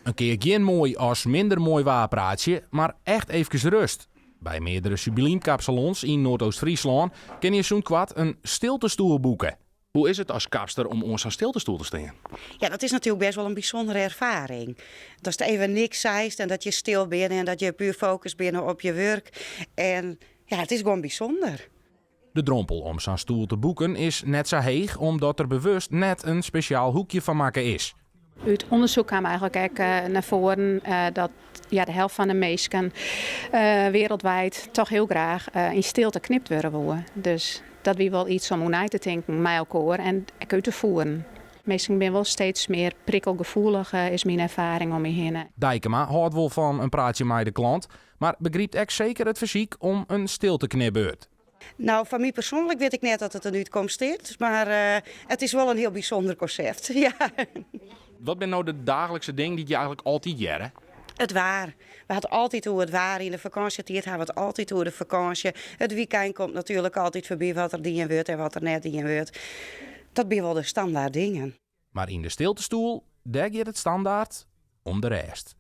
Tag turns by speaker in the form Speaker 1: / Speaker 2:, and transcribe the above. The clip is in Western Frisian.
Speaker 1: In kear gjin moai as minder moai waar praatsje, mar echt eefkes rêst. By meardere Sublime-kapsalons yn Noardoost-Fryslân kinne je sûnt koart in stiltestoel boeke. Hoe is it as kapster om oan sa'n stiltestoel te stean?
Speaker 2: Ja, dat is natuerlik bêst wol in bysûndere erfaring. Datst even niks seist en dat je stil binne en dat je puer fokust binne op je wurk. En ja, it is gewoan bysûnder.
Speaker 1: De drompel om sa'n stoel te boeken is net sa heech, omdat der bewust net in spesjaal hoekje fan makke is.
Speaker 3: Ut ûndersyk kaam eigenlik ek nei foaren dat ja, de helte fan de minsken wereldwijd toch hiel graach yn stilte knipt wurde woe. Dus dat wie wol yts om oer nei te tinken mei elkoar en ek út te fieren. Minsken binne wol steeds mear prikkelgefoelich, is myn erfaring om my hinne.
Speaker 1: Dijkema hâldt wol fan in praatsje mei de klant, mar begrypt ek seker it fersyk om in stilteknipbeurt.
Speaker 2: No, foar my persoanlik wit ik net oft it in útkomst is, mar it is wol in hiel bysûnder konsept. Ja.
Speaker 1: Wat binne no de daaglikse dingen dy't je eigenlik altyd hearre?
Speaker 2: It waar. We ha it altyd oer it waar. Yn de fakânsjetiid ha we it altyd oer de fakânsje. It wykein komt natuerlik altyd foarby wat der dien wurdt en wat der net dien wurdt. Dat binne wol de standaard dingen.
Speaker 1: Mar yn de stiltestoel, dêr giet it standaard om de rêst.